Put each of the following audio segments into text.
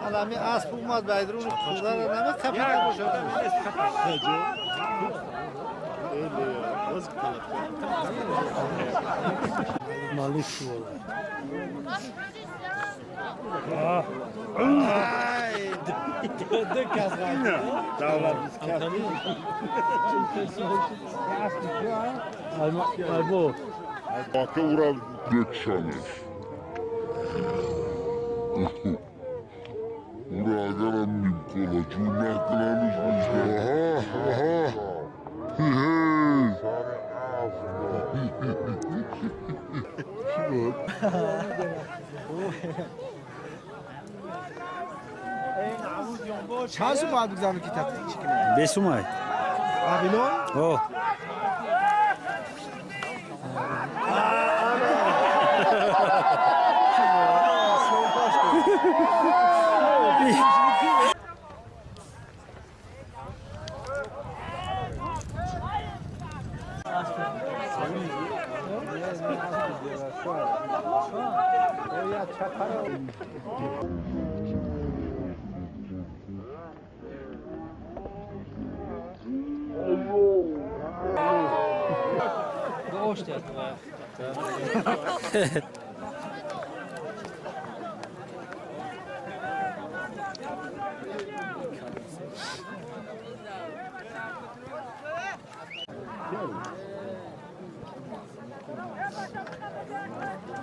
Алами асп омад байдрун худара намекапида бошад. Чанд сум бояд бигзарам ки тафтиш кунем? Бесумай. Вавилон? О.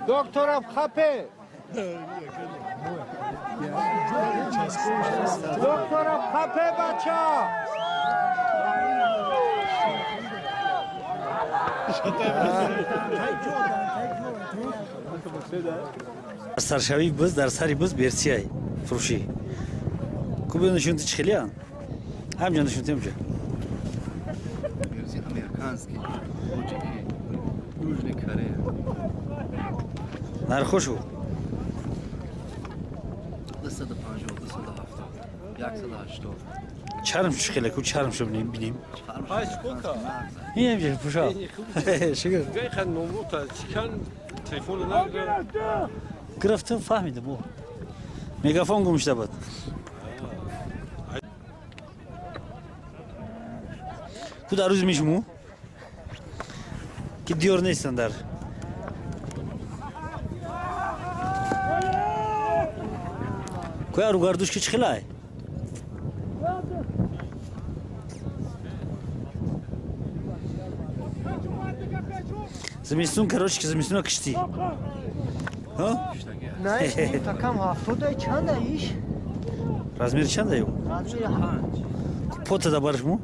Докторов хапе! Докторов хапе, бача! Саршавии буз дар сари буз берсияй фурӯшӣ. Кубиё нишонти чӣ хелиян? Ҳамҷа нишонти ҳамҷа. Берси американский, тоҷики, Южный Корея. Нархошу? 250, 270, 180. Чарм чӣ хеле ку чарм шу бинем. Ин ҳамҷа пуша. Шукр. Гирифтам фаҳмидам о. Мегафон гум шуда буд. Ку дар рӯз мешуму? Ки диёр нестанд дар. Куя ругардуш ки чӣ хелай? Зимистун, короче, ки зимистуна киштӣ. Не, такам ҳафтода чанда иш? Размери чанда ю? Размери панҷ. Пота да барш му?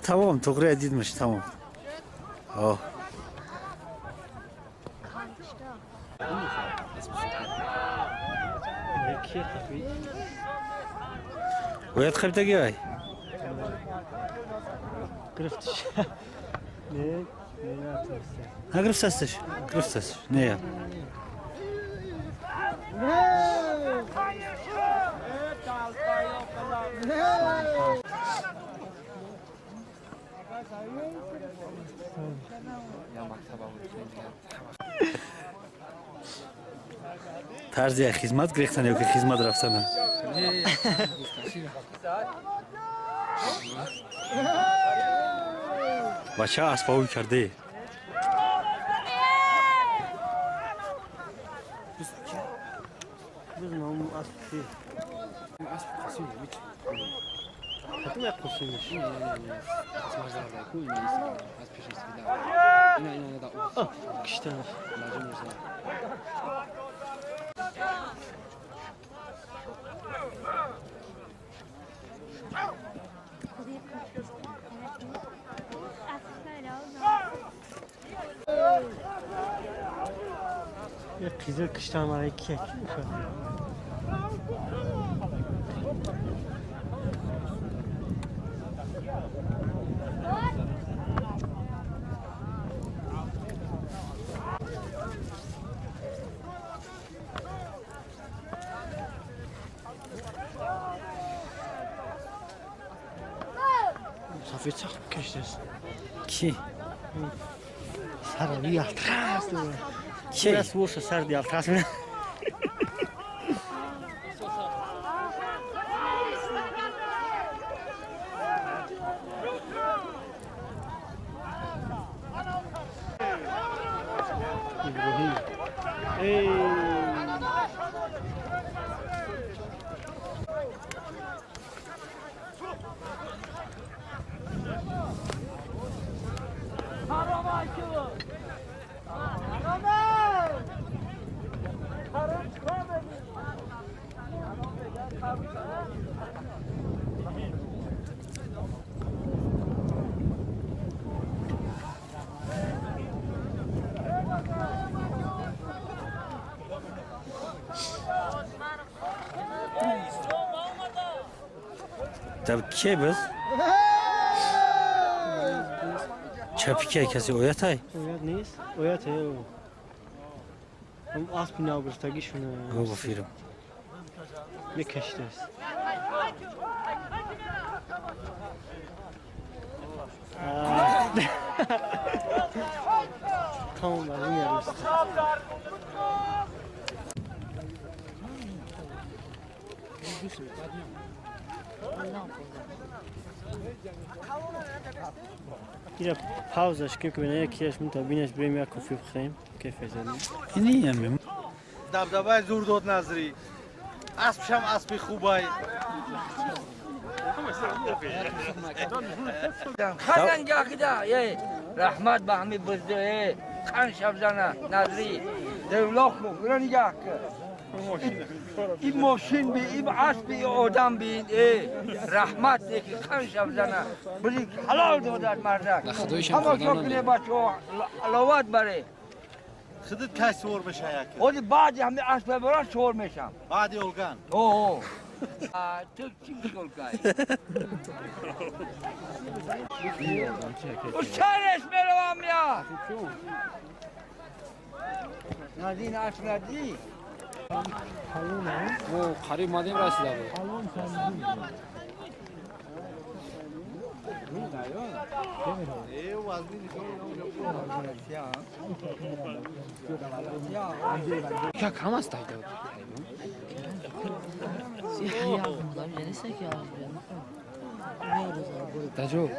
Тамом, туғри дидмаш, тамом. О. Оят хабитаги ай? Гирифтиш. Не, не натонистам. На гирифтасташ? Гирифтасташ. Не я. Тарзи як хизмат гирифтан ё ки хизмат рафтана? Бача аспаҳои карде. Qizil qishdan mana ikki. Сафед сахт кашидааст. Ки? Сарави ялтирас. Ки? Раз воша сар ялтирас. Иброҳим. Эй! Дар ке биз? Чапи ке касе оятай? Оят нест? Оят э. Ҳам аспи нав гирифтагишона. Го фирм. Мекашидааст. Тамом бар ин яруст. Ира паузаш кем ки бина якиаш мунта бинаш бирем як кофе бихӯрем, кайф занем. Ини ям. Дабдабаи зур дод Назрӣ. Аспшам аспи хубай. Раҳмат ба ҳами бузду, қан шабзана Назрӣ. Девлох ира нигаҳ кун. این ماشین بی این اسب بی آدم بی رحمت که خنش افزنه بزی حلال دادد مردک همه شکر بچه ها علاوت بره خودت کی سوار میشه یکی؟ خود بعدی همه اسب بران سوار میشم. بعدی اولگان. اوه. تو چی میگی؟ او سرش میروم یا. ندی اسب ندی. او قریب مادیم رسیده بود. کم است تاجو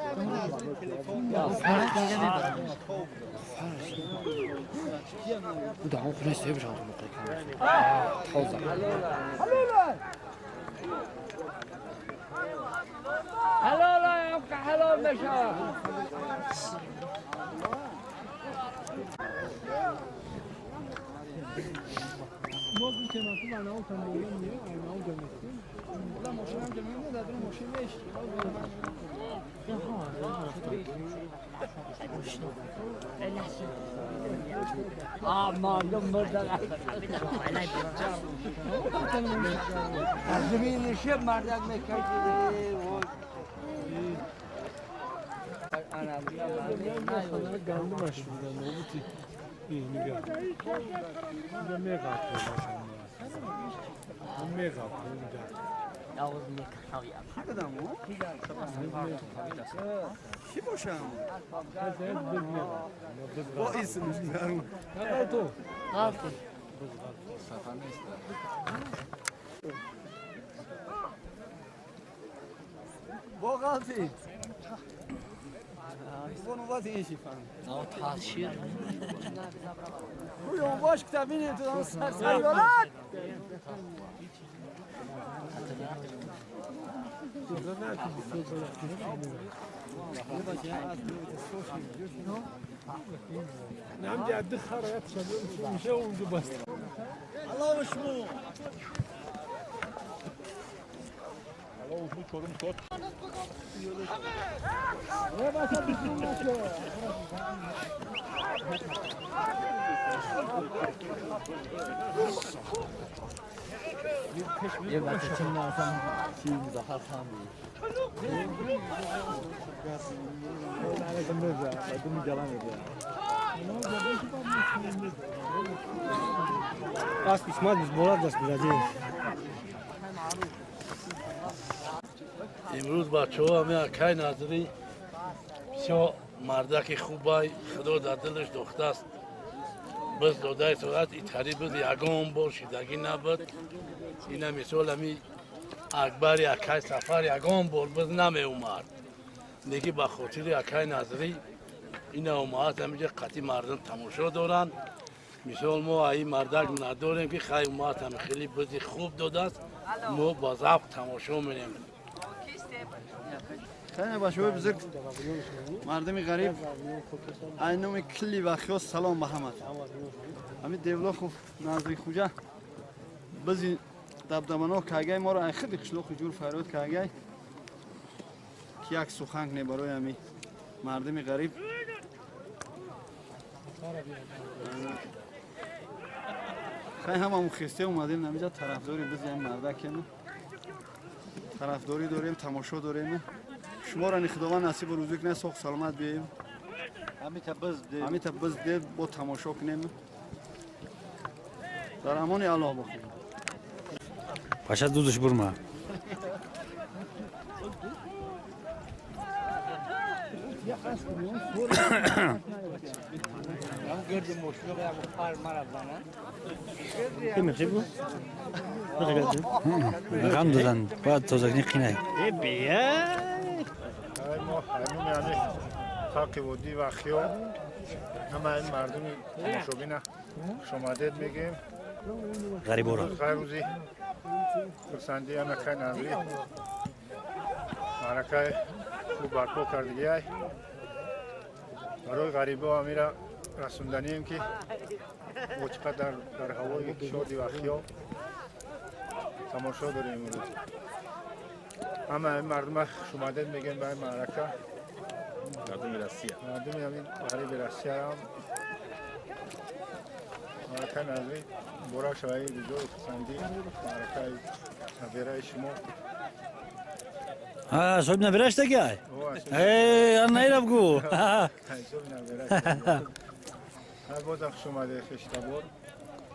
حلال حلال بشه. زمین شب مردک میکشید. امروز بچه ها همه اکای نظری بسیار مردک خوبای خدا در دلش دخته است بز داده ساعت ایتری بود یگان بار شدگی نبود اینه مثال همی اکبر اکای سفر یگان بار بز نمی اومد دیگه به خاطر اکای نظری اینه اومد همینجا قطعی مردم تماشا دارن مثال ما این مردک نداریم که خیلی اومد هم خیلی بزی خوب داده است ما با ضبط تماشا میریم. خیلی بچه‌های بزرگ مردم غریب اینم کلی و خیاس سلام به همه. همین دیولاخ و نظری خوجه بزی دبدمنا کاگای ما را خیلی خشلوخ جور فریاد کاگای که یک سخن کنه برای همین مردم غریب. خیلی هم همون خسته اومدیم نمیجا طرفداری بزی هم مردک طرفداری داریم تماشا داریم. شما را خداوند نصیب روزی کنه ساخت سلامت بیاییم. همین تا بز ده با تماشا کنیم. در امان الله بخیر. Paşa duduş burma. غم دادن باید تازگی قینه. ما همون یعنی خلق ودی و خیال همه این مردم تماشابین خوش آمدید میگیم. غریبورا غیر روزی خرسندی همه خیلی نظری معرکه خوب برپا کردگی ای برای غریبا همیره رسوندنیم که ما چقدر در هوای شادی و خیال тамошо дорем имрӯз. Ҳама мардума хуш омадед мегӯем ба ин маърака. Мардуми Россия. Мардуми ҳамин ғариби Россияам. Маъракаи Назрӣ муборак шавад, ризою хурсандӣ, маъракаи набираи шумо. Соҳиби набираш таки? Э, наираб гу. Соҳиби набираш. Бозам хуш омадед, хештабор.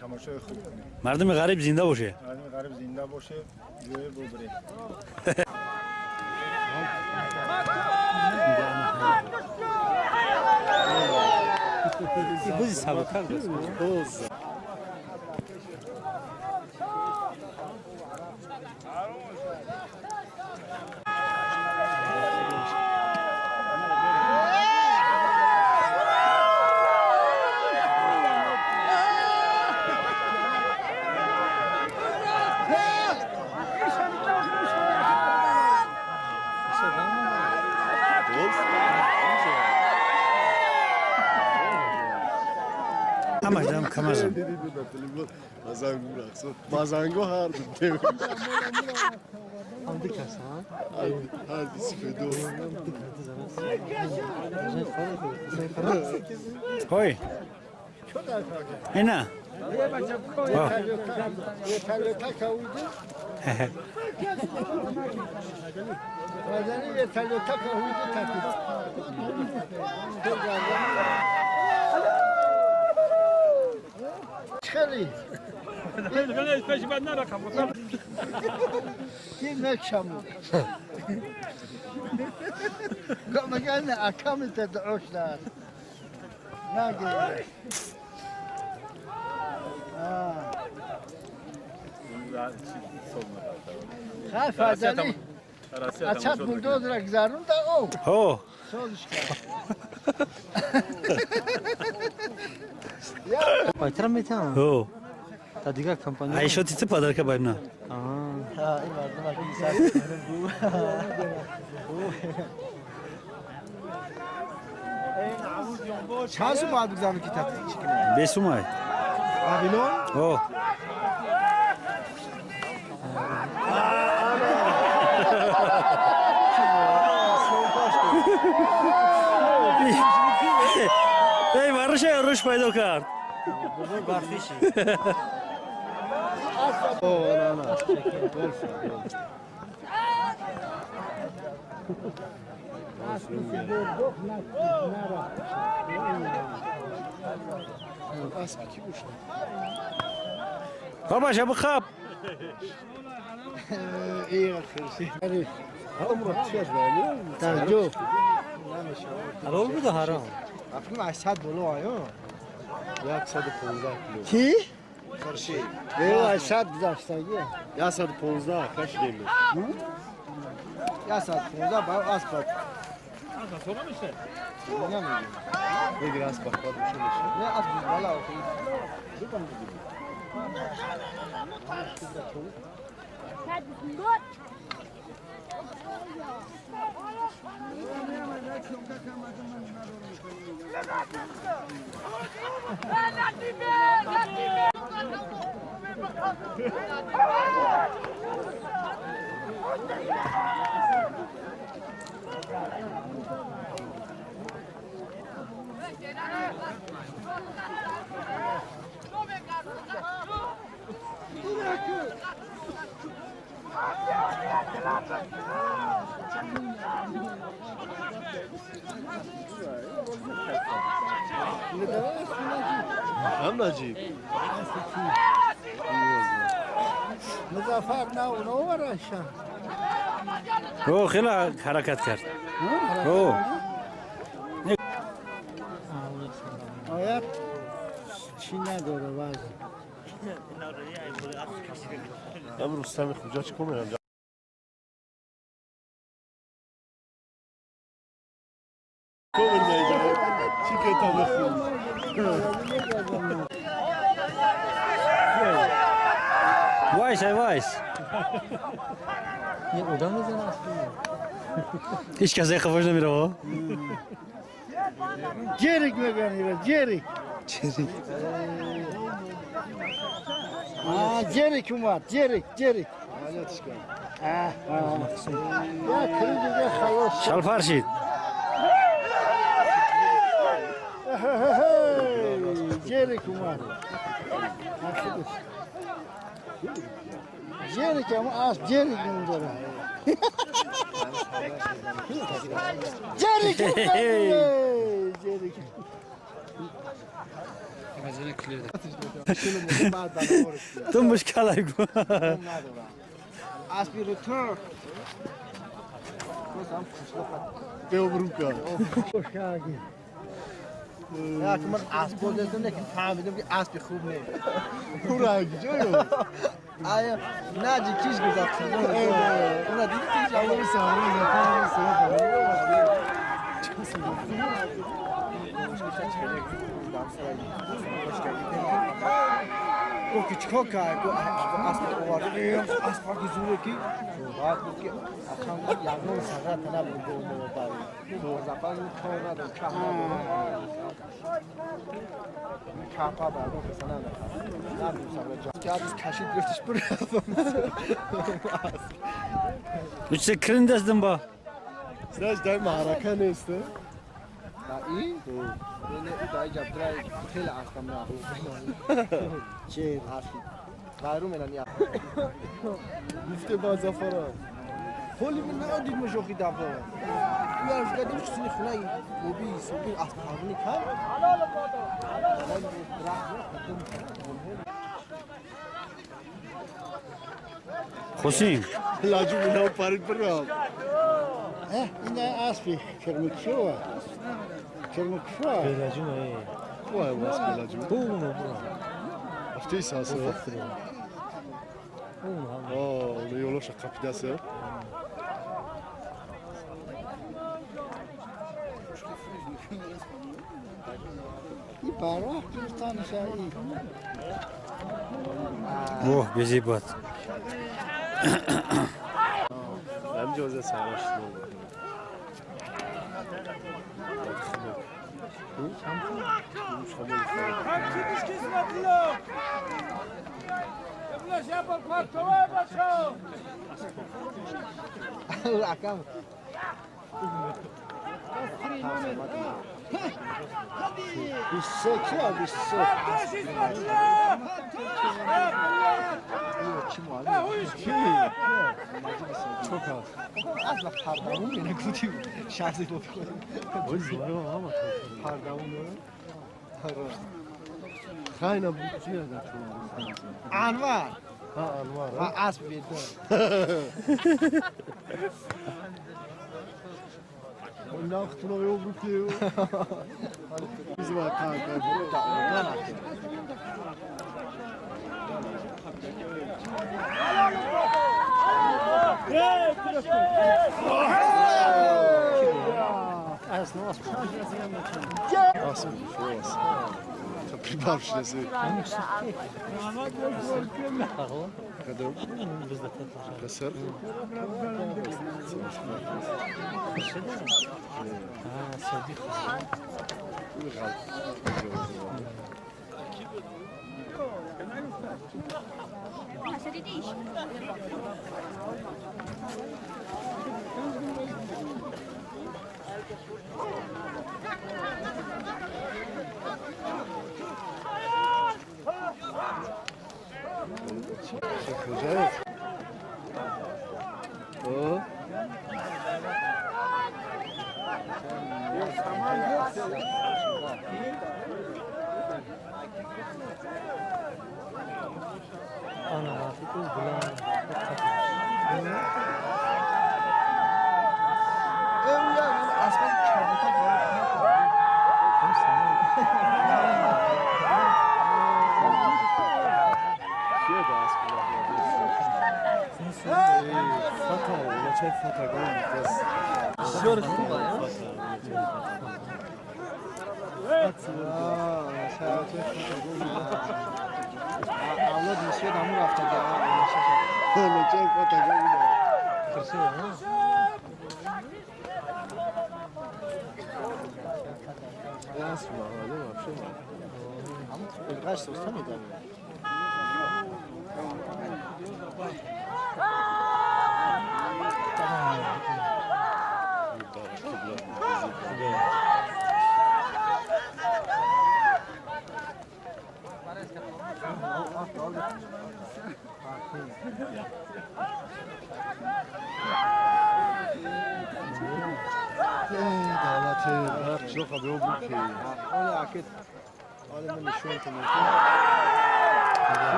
Тамошои хуб кунед. Мардуми ғариб зинда боше. Мардуми ғариб зинда боше, ҷое бубиред. Бузи сабукар боз. Ҳамашам камазам. Базангу ҳар ду. Ҳам ду кас, ҳа? Ҳар ду сифеду. Ҳой. Ина. خیلی این نکشمو مگه نه اکام تدعوش دار نگه خیلی فضلی اچھا بولدوز را گذارون دا او ها سازش کرد پایترم میتونم ها تا دیگر کمپانی айшоти ту падарка байбна. این مردم اگه سر چند سو باید بگذارم که تفتیش کنه؟ бесумай. Вавилон? О. Эй, варуша руш пайдо кард. барфиши. О, на, на. Аспи ки бошад? Бабаша бихаб. تعجب حلال بود حرام؟ افکم 800 بالا آیا 115 кило. کی؟ Фаршид. 800 گذشتگی 115 кашидем. 115 با اسب Бигир асп бахват боша меша. نه اسب بالا آخه Ҳам наҷиб. مظفر نه اونو ورشن О, хеле ҳаракат кард. О. آیا چی نداره وزن Ҳам Рустами Хуҷа чӣ кор мерам? Кор мерам. Чӣ китоб бихонам? Вайс, ай вайс. یه آدم میزنه اسبی. Ҳеҷ касе хафош намерава. جرک میگن اینا جرک. Джерик умад, Джерик, Джерик. Шалфаршид. Джерик умад. Джерик, ам Джерик умдара. Джерик, Джерик. Ту мушкалай гу. من اسب بازم نه که فهمیدم که اسب خوب نیست. آیا نه جی کیش گذاشت؟ اونا دیدی کیش آورد؟ گفت که چیکار کرد؟ گفت اسب آورد. اسب که زوره کی؟ بعد گفت که اصلا یگان سقط نبود به اون برای. زفر کار ندارم کم ندارم. کپا برام مثلا ندارم. که از کشید گرفتش بر. چه کرندست با؟ Знаешь, дай معرکه نیست. این؟ نه دای جبرای خیلی اصلا نه. چه حرفی؟ غیرو منن یا. گفته با زفرا. خلی من ندید مشوخی دفعه. یارش قدیم چیزی خونه موبی سوبی اسب پرونی کرد. خوشیم. لاجو منو پرید برام. این اسبی کرمکشوه. کرمکشوه. بلاجون وای واس بلاجون. بوم افتیس هست. آه یولوش قپیداسه. این براه دوستان شایی. اوه بیزی بود. همینجا سرش Çok az. Az laf pardon yine kutu şarj edip pardon. Хайна бутия да Анвар. Ха Анвар. Ха асп беда. Нахтуно ёбрукиё. Бизва ка Асп фос. Прибавши Касар.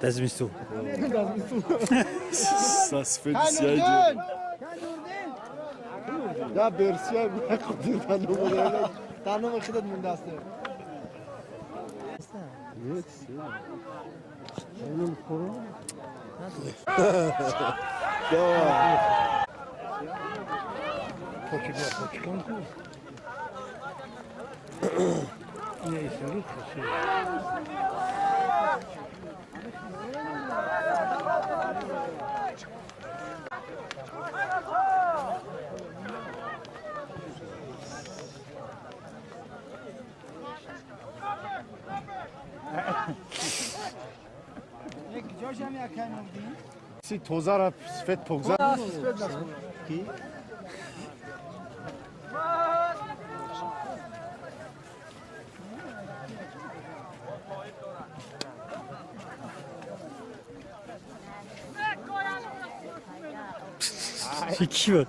Das bist du. سفید سیاه یا برسیا تنها خودت مونده است. سی توزار سفید پوزار کی کی بود؟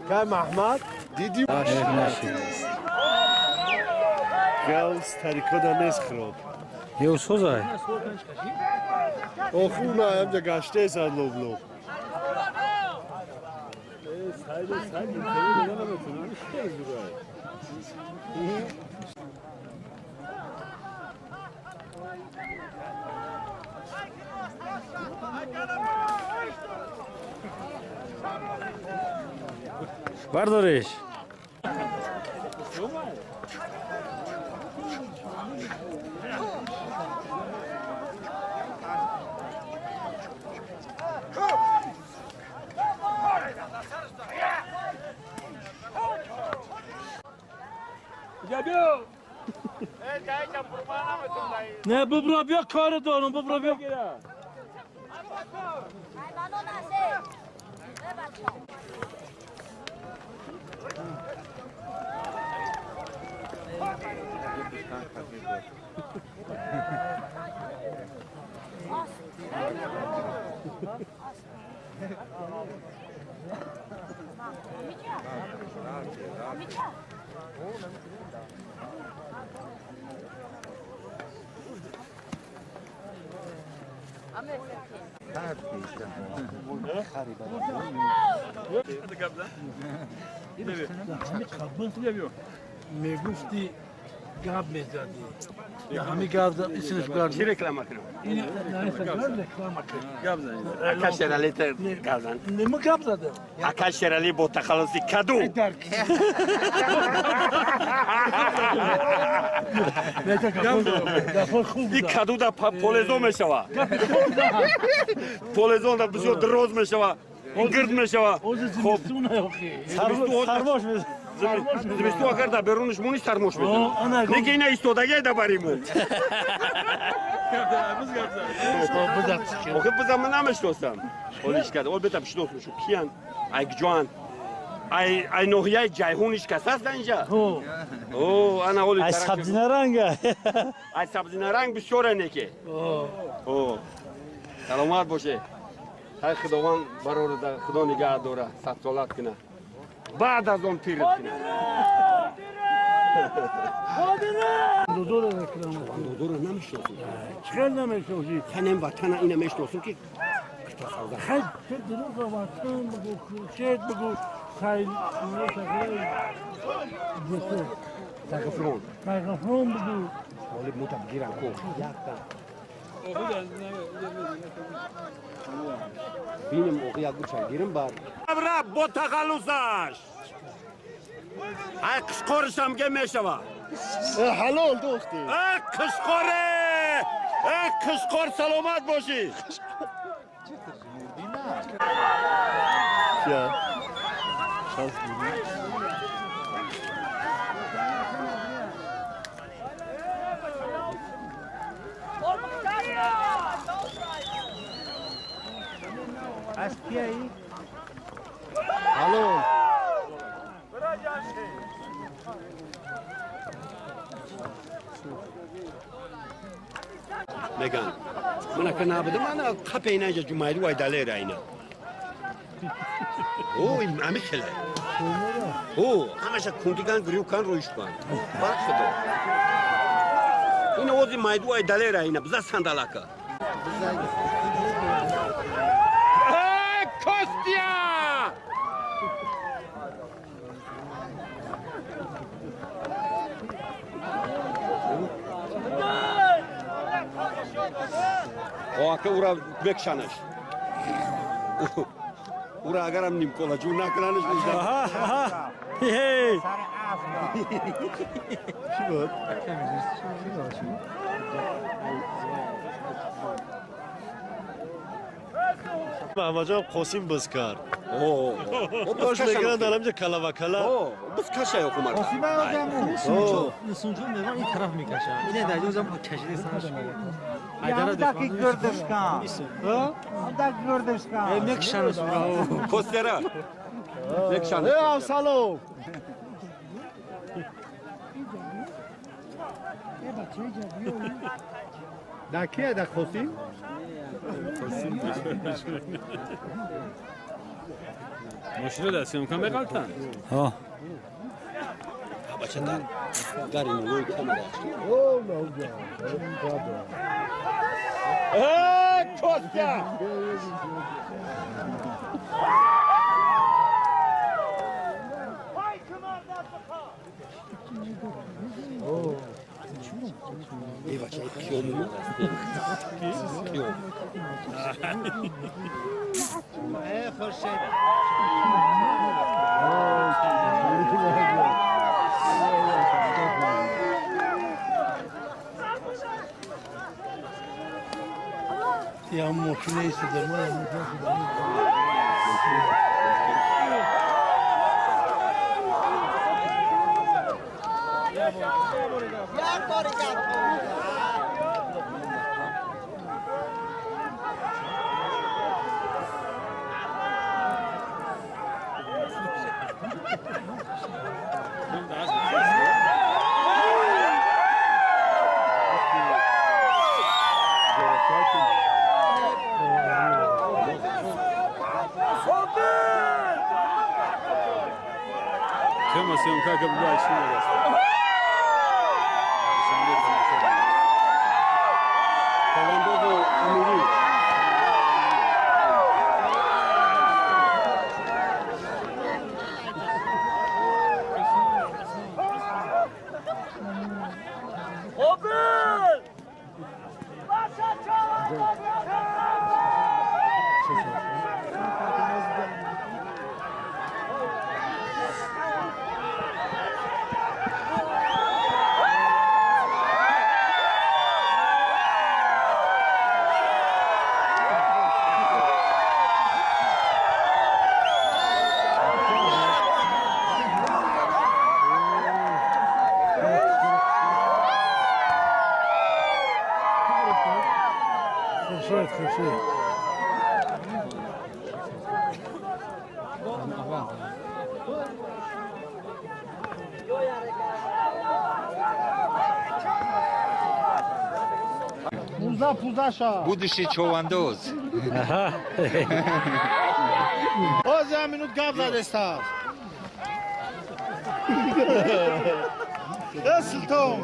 کم احمد دیدی؟ گلز تریکا نیست خراب یه سوزای آخو نه همجا گشته سر لب لب بردارش نه ببرا بیا کار دارم ببرا بیا میگفتی گاب میزدی همی گاب زد اسمش گاب چی رکلام کنم این رکلام گاب زدی اکا شرالی تر گاب زد نمو گاب زده اکا شرالی با تخلصی کدو این کدو در پولزون میشوه پولزون در بسیار دراز میشوه گرد میشوه خب سرماش میشه زمستون اگر در بیرونش مونی سرموش میزنه نگه اینا ایستادگی در بریمون آخه بزن من نمیشناسم حالیش کرده اول بتم شناسم کیان ای جوان ای ناحیه جیحونش کس هست اینجا او انا حالی ای سبزی نرنگ ای سبزی نرنگ بسیار نیکه او سلامت باشه های خداوند برار خدا نگه داره صد سالت کنه بعد از اون پیرت کنه دودو رو نمیشناسم چرا نمیشناسی؟ تنم وطن اینو میشناسم که خیلی دروغ وطن بگو کوچک بگو خیلی تغفرون تغفرون بگو ولی متبگیرم کو یکتا بینم اوقی گوچه گیرم بار رب با تخلصش ای قشقورشم که میشوه حلال دختر ای قشقوره ای قشقور سلامت باشی Ja. Şans Алло. Меган. Мана ка набудам, мана қапе ина ҷа ҷумайри вай далера ина. О, ин ами хеле. О, ҳамаша кундиган грюкан рӯйшкан. Барқ худо. Ин ози майду вай далера ина, биза сандалака. Костя! О, ака ура бекшанаш. Ура агарам нимкола ҷур накунанаш мижда. Аҳа, ҳей! Чӣ буд? Маҳмадҷон Қосим биз кард. Бош мегиранд дар ҳамҷа калавакала. Биз каша ё кумар. Нисунҷон меган ин тараф мекашад. Ине дар ҷозам кашида санаш. Даки гирдишкан. Дак гирдишкан. Мекшанаш ура. Костера. Мекшанаш. Э, Афсалов. Да кия да Қосим? Мошина дар съёмка меғалтанд? Ҳо. Бача дар ин рӯи камера. О, навҷа. Э, Костя! Эй, бача, қиём омад аст. Қиём. Э, Хуршед. Я мошина истода, Тема съёмка габгай чӣ мегаст? Тавандози Амирӣ. Хуршед, Хуршед. Пузаша. Будущий човандоз. Оз я минут гап задеста. Э, Султон.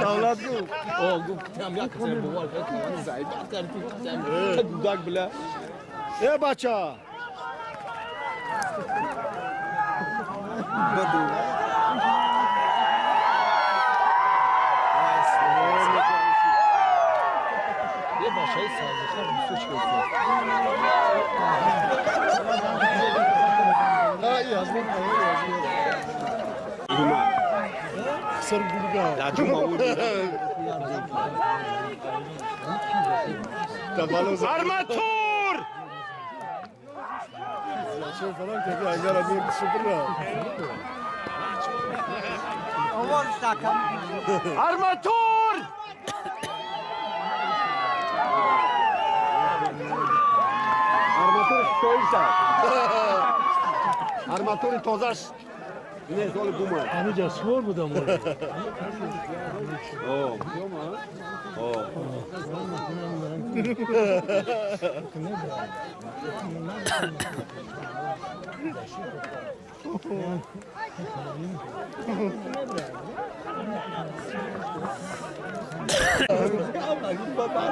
Давлат гуфт. О, гуфт там як касе бовар кард, ки ман заибат кард, гудак била. Э, бача. Е бачаи сабзихар бисёр чӣ Арматур! Арматур! Арматур стоиша. Арматури тозаш не золи гума. Ҳамиҷа свор будам. О. О.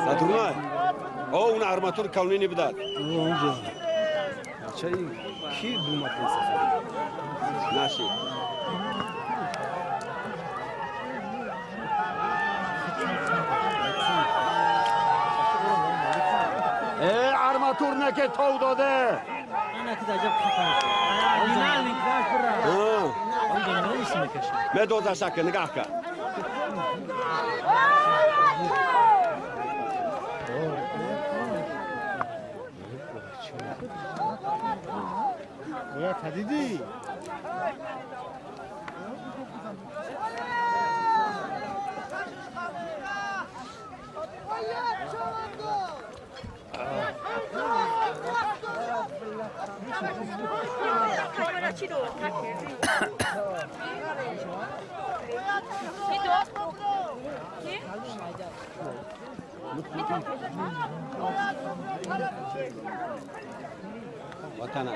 Сатурнай. О, он арматур калонӣ бидад. Ки дума Наши. Арматур наке тов доде. Медоза шака нигоҳ кар. دیدی؟ Ватана.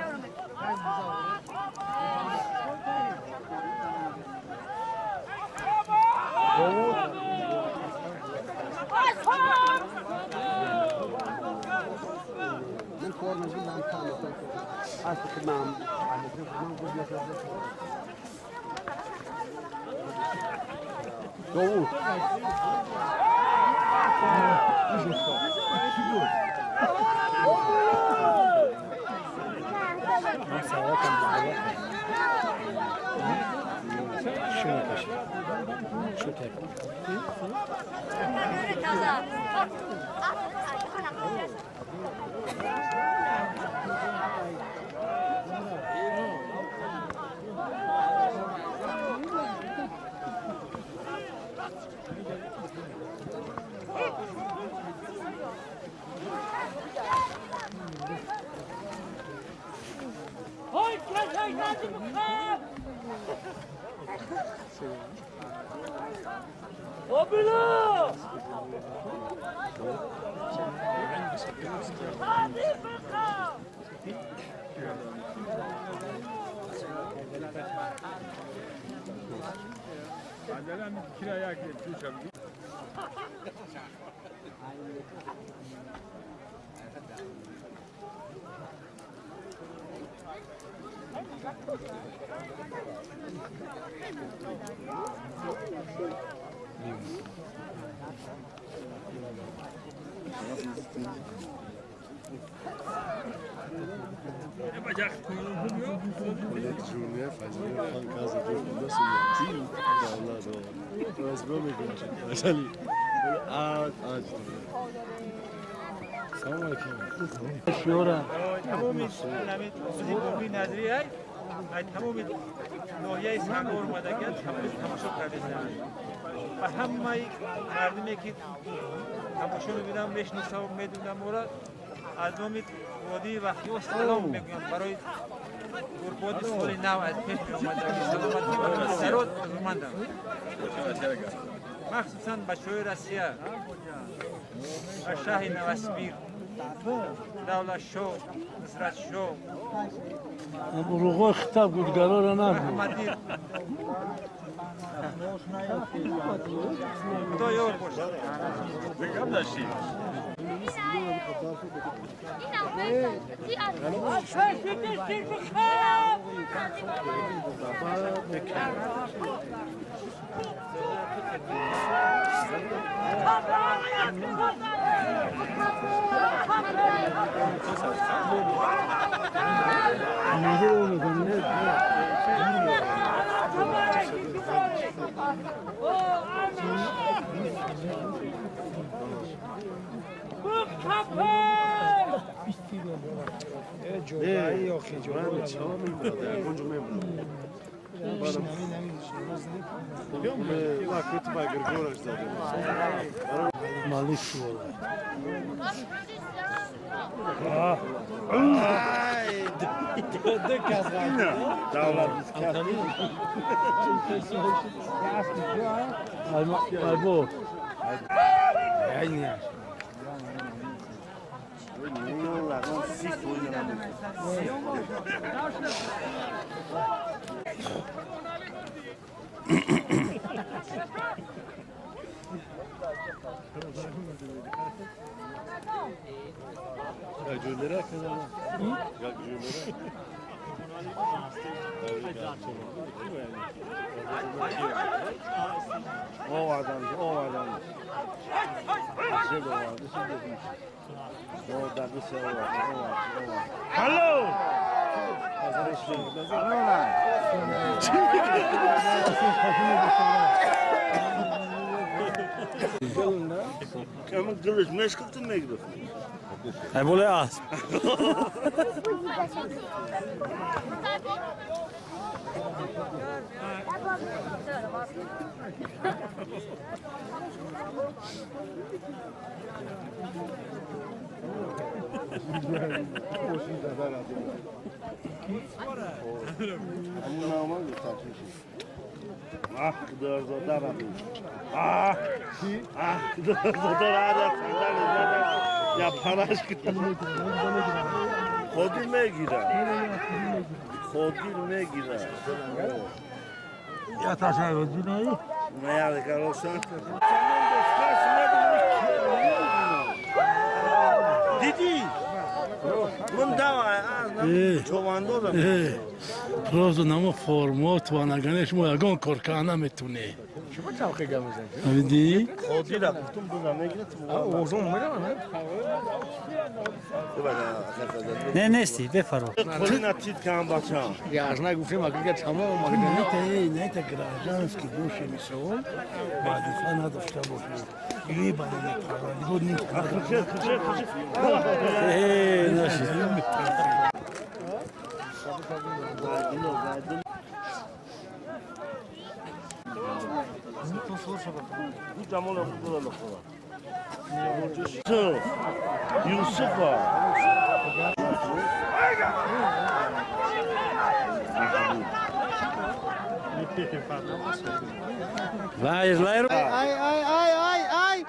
تمام ناحیه سنگور اومدگی تماشا کردن و همه مردمی که تماشا می‌بینم میشناسم و میدونم او را از نام وادی وحی سلام میگویم برای قربان سال نو از پیش می‌آمدگی سلامتی و سرود آرزومندم، مخصوصا بچه‌های روسیه و شهر نوسبیر، دولت شو، نصرت شو، روغو خطاب گودگارا را نگو. خدا یار باشه. Малик шуола. Ай боле асп. Просто намо формат ва наганеш мо ягон кор карда наметунӣ. Шумо чалқи гап мезанед? Види? Ходира гуфтум буза мегирад. Овозон меравад, не? Не, нести, бефаро. Ходина тит кам бачам. Я аз нагуфтем, агар тамом магар. Не, это гражданский боши мисол, вазифа надошта боши. Либо не парвардигор не. Э, наши. Юсуфа. Vai, Slairo. Ai, ai, ai, ai, ai.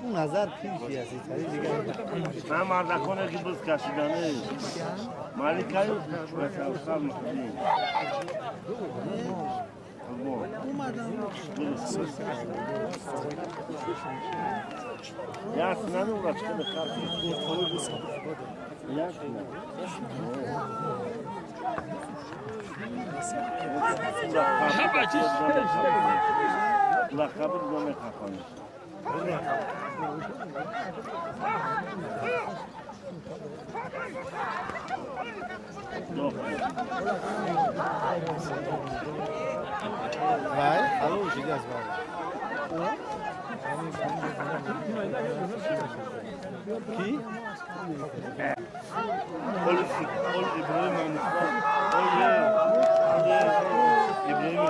Назар пир аст, дигар. На мардаконе ки буз кашидане. Маликаю ва Савсар Муҳиддин. Ясно, ну, врачка, ясно. Лақаб доме хақони. Вай, алло, шиди аз вай. Ки? Ол Иброҳим Иброҳим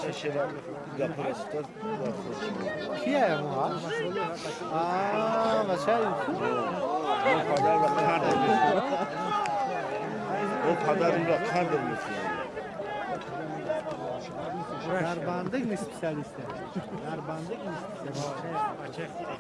бача шера гапурасита. Кия мо? Аа, бача Юсуф. О падар ро кардр мекунад. Дарбандик не специалист. Дарбандик не специалист.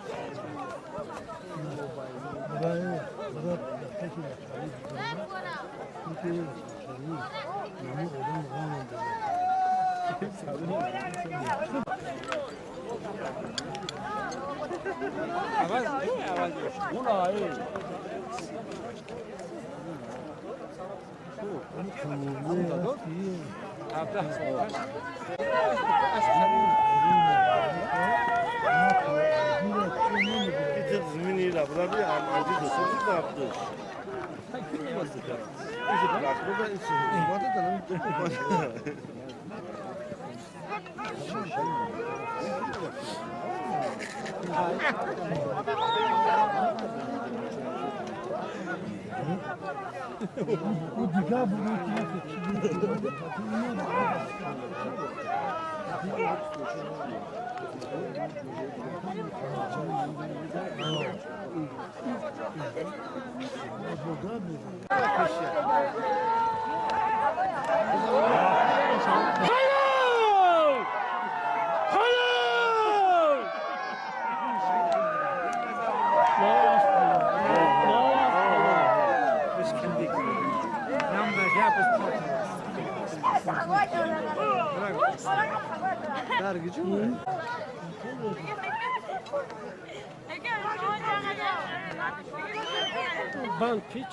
Ben piç.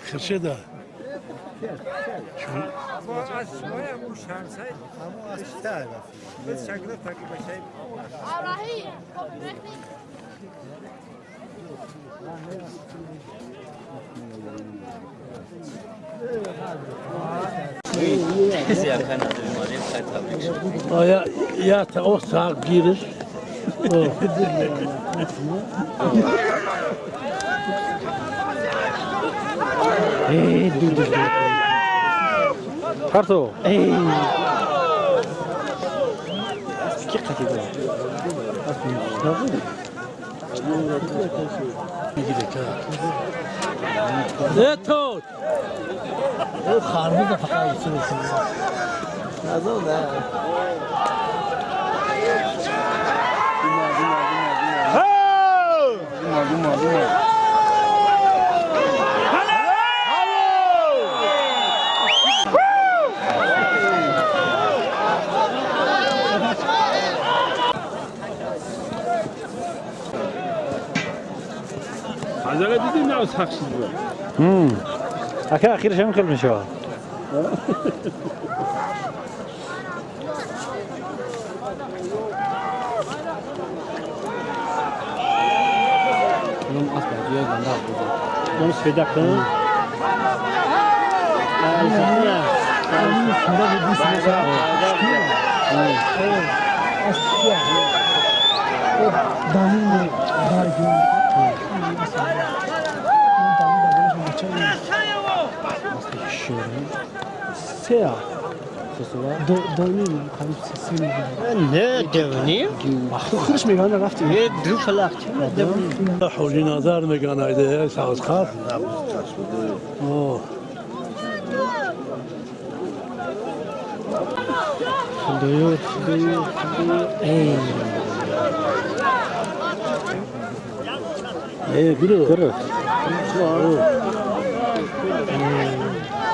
خرشده يا تأوصى جيرش پرتو کی قطعی ده تو خربوزه فقط عجله دیدیم نه از حق شد اکه اخیرش هم خیلی میشه. اون سفیده کن. نه دونیم خودش میگن رفتیم یه دو فلق حوجی نظر میگن ایده ساز خط خدایا خدایا خدایا ای گرو گرو.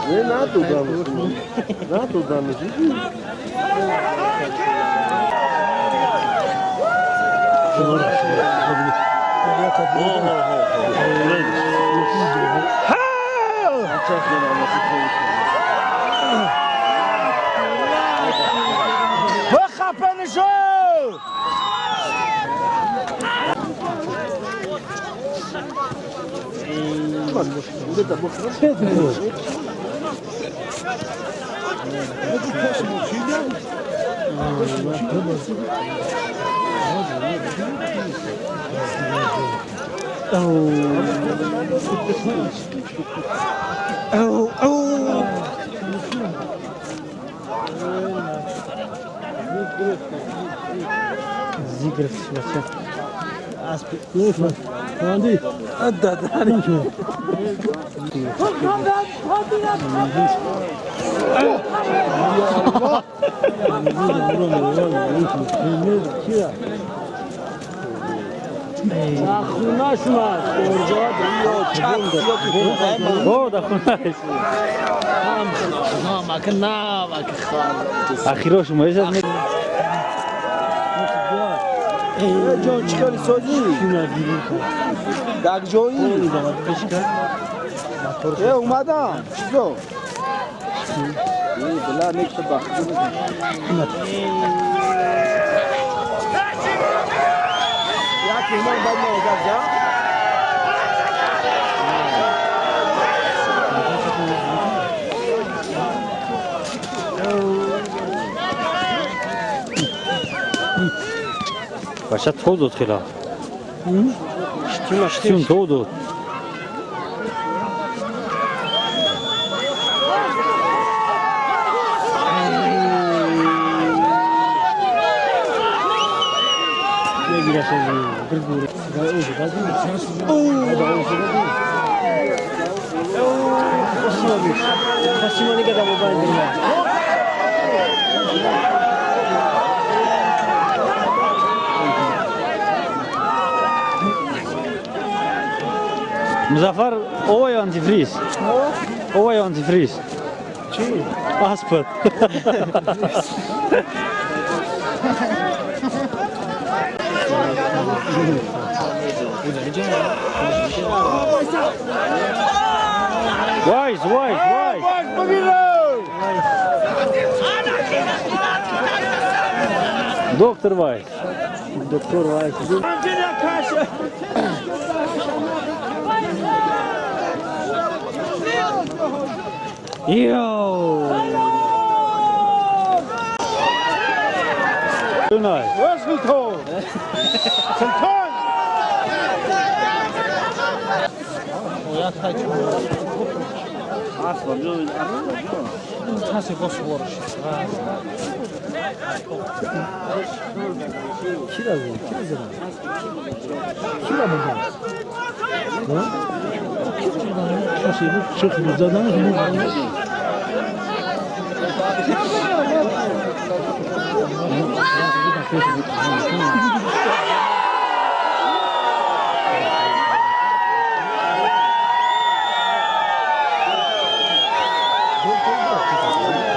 Не надодам. Надодам. Ахирош моизад ҷон чӣ кори созӣ? Дар ҷои? Э омадам. Чизо? Била некта бахти. Як меҳмон бад наодад ҷа? Бача тов дод хела. Штюм тов дод. Музаффар, овай антифриз. Овай антифриз. Чӣ? Аспат. Вайс, вайс, вайс. Доктор Вайс. Доктор Вайс. Йоу! Султон! Султон!